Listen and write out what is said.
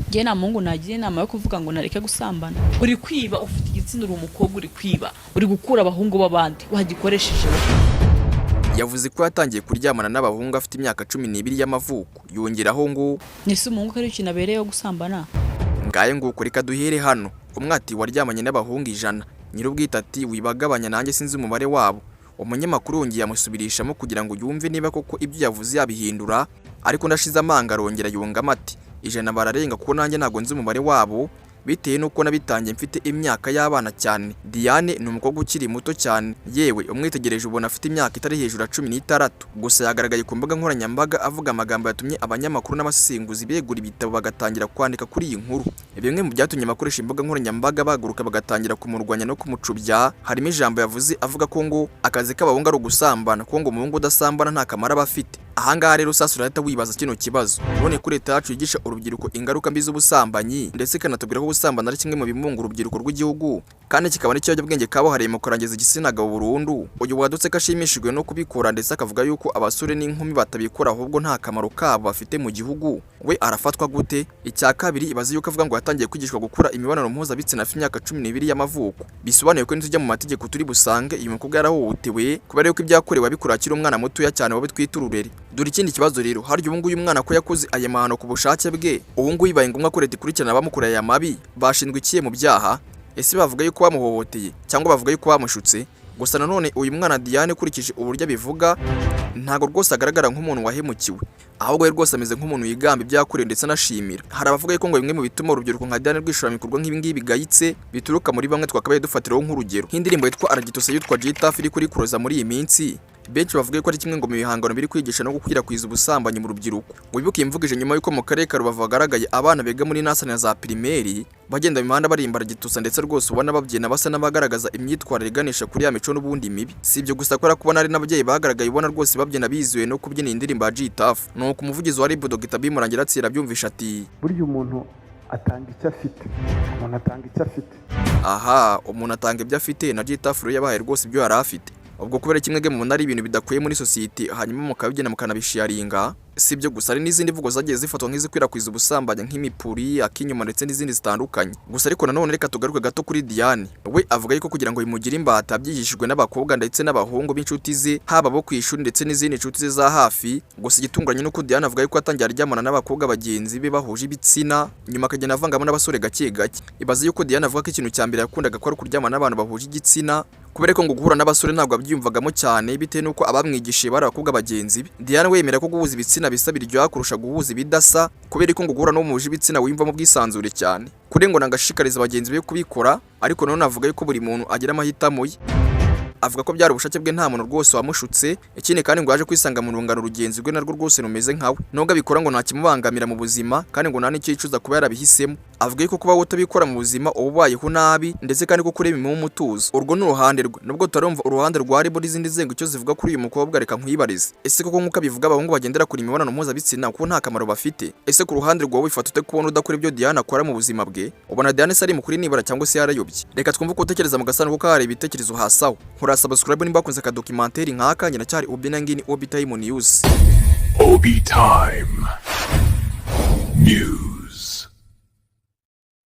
Njye nta muhungu nagira inama yo kuvuga ngo nareke gusambana. Uri kwiba, ufite igitsina, uri umukobwa, uri kwiba, uri gukura abahungu b'abandi, wagikoresheje wowe. Yavuze ko yatangiye kuryamana n'abahungu afite imyaka 12 y'amavuko, yongeraho ngo Ese umuhungu ko ari ikintu abereyeho gusambana? Ngaye nguko, reka duhere hano. Umwe ati: "Waryamanye n'abahungu 100." Nyir'ubwite ati: "Wibagabanya, nanjye sinzi umubare wabo." Umunyamakuru yongeye amusubirishamo kugira ngo yumve niba koko ibyo yavuze yabihindura, ariko ndashize amanga arongera yungamo ati: "100 bararenga, kuko nanjye ntabwo nzi umubare wabo, bitewe n'uko nabitangiye mfite imyaka y'abana cyane." Diane ni umukobwa ukiri muto cyane, yewe umwitegereje ubona afite imyaka itari hejuru ya 16. Gusa yagaragaye ku mbuga nkoranyambaga avuga amagambo yatumye abanyamakuru n'abasesenguzi begura ibitabo bagatangira kwandika kuri iyi nkuru. Bimwe mu byatumye abakoresha imbuga nkoranyambaga bahaguruka bagatangira kumurwanya no kumucubya, harimo ijambo yavuze avuga ko ngo akazi k'abahungu ari ugusambana, ko ngo umuhungu udasambana nta kamaro aba afite. Ahangaha rero sasa urahita wibaza kino kibazo: none ko leta yacu yigisha urubyiruko ingaruka mbi z'ubusambanyi, ndetse ikanatubwira ko gusambana ari kimwe mu bimunga urubyiruko rw'igihugu, kandi kikaba n'ikiyobyabwenge kabuhariye mu kurangiza igitsina gabo burundu, uyu wadutse ko ashimishijwe no kubikora, ndetse akavuga yuko abasore n'inkumi batabikora ahubwo nta kamaro kabo bafite mu gihugu, we arafatwa gute? Icya kabiri, ibaze yuko avuga ngo yatangiye kwigishwa gukora imibonano mpuzabitsina afite imyaka 12 y'amavuko. Bisobanuye ko nitujya mu mategeko turi busange uyu mukobwa yarahohotewe, kubera yuko ibyakorewe abikora akiri umwana mutoya cyane, wowe twita urureri. Dore ikindi kibazo rero: harya ubu nguyu umwana ko yakoze aya mahano ku bushake bwe, ubu ngubu bibaye ngombwa ko leta ikurikirana abamukoreye aya mabi, bashinzwe ikihe mu byaha? Ese bavuga yuko bamuhohoteye cyangwa bavuga yuko bamushutse? Gusa nanone uyu mwana Diane, ukurikije uburyo abivuga, ntabwo rwose agaragara nk'umuntu wahemukiwe, ahubwo we rwose ameze nk'umuntu wigamba ibyo yakorewe ndetse anashimira. Hari abavuga yuko ngo bimwe mu bituma urubyiruko nka Diane rwishora mu bikorwa nk'ibi ngibi bigayitse bituruka muri bamwe twakabaye dufatiraho nk'urugero, nk'indirimbo yitwa "Aragitose" yitwa G-Taff iri kuri kuroza muri iyi minsi. Benshi bavuga ko ari kimwe ngo mu bihangano biri kwigisha no gukwirakwiza ubusambanyi mu rubyiruko. Wibuke imvugije nyuma y'uko mu karere ka Rubavu hagaragaye abana biga muri nursery na za primaire bagenda mu mihanda barimba "Aragitusa", ndetse rwose ubona babyina basa n'abagaragaza imyitwarire iganisha kuri ya mico n'ubundi mibi. Si ibyo gusa, kubera kubona hari n'ababyeyi bagaragaye ubona rwose babyina biziwe no kubyina iyi ndirimbo ya G-Taff. Nuko umuvugizi wa RIB, Dr. Bimurangira Atsira, abyumvisha ati: Burya umuntu atanga icyo afite, umuntu atanga icyo afite. Aha, umuntu atanga ibyo afite, na G-Taff rero yabahaye rwose ibyo yari afite. Ubwo kubera kimwe mubona ari ibintu bidakwiye muri sosiyete, hanyuma mukabibyina mukanabisharinga. Si ibyo gusa, hari n'izindi mvugo zagiye zifatwa nk'izikwirakwiza ubusambanyi, nk'imipuri, akinyuma ndetse n'izindi zitandukanye. Gusa ariko nanone reka tugaruke gato kuri Diane. We avuga yuko kugira ngo bimugire imbata byigishijwe n'abakobwa ndetse n'abahungu b'inshuti ze, haba abo ku ishuri ndetse n'izindi nshuti ze za hafi. Gusa igitunguranye nuko Diane avuga yuko yatangiye aryamana n'abakobwa bagenzi be bahuje ibitsina, nyuma akagenda avangamo n'abasore gake gake. Ibaze yuko Diane avuga ko ikintu cya mbere yakundaga ko ari ukuryamana n'abantu bahuje igitsina, kubera ko ngo guhura n'abasore ntabwo abyiyumvagamo cyane, bitewe n'uko abamwigishije bari abakobwa bagenzi be. Diane we yemera ko guhuza ibitsina bisa biryoha kurusha guhuza ibidasa, kubera ko ngo guhura n'uwo muhuje ibitsina wiyumvamo ubwisanzure cyane. Kuri ngo nagashishikariza bagenzi be kubikora, ariko nanone avuga yuko buri muntu agira amahitamo ye. Avuga ko byari ubushake bwe, nta muntu rwose wamushutse. Ikindi kandi ngo yaje kwisanga mu rungano rugenzi rwe narwo rwose rumeze nkawe. Nubwo abikora, ngo nta kimubangamira mu buzima, kandi ngo nta n'icyo yicuza kuba yarabihisemo. Avuga yuko kuba utabikora mu buzima uba ubayeho nabi, ndetse kandi ko kureba imuha umutuzo. Urwo ni uruhande rwe. Nubwo tutarumva uruhande rwa RIB n'izindi nzego icyo zivuga kuri uyu mukobwa, reka nkwibarize: ese koko nk'uko abivuga, abahungu bagendera kure imibonano mpuzabitsina kuko nta kamaro bafite? Ese ku ruhande rwawe wifata ute kubona udakora ibyo Diane akora mu buzima bwe? Ubona Diane se ari mukuri nibura cyangwa se yarayobye? Reka twumve uko utekereza mu gasanduku kahariwe ibitekerezo hasi aho. Nkora subscribe nimba wakunze akadocumentary nk'aka. Njye ndacyari Obi nangini, Obi Time News. Obi Time News.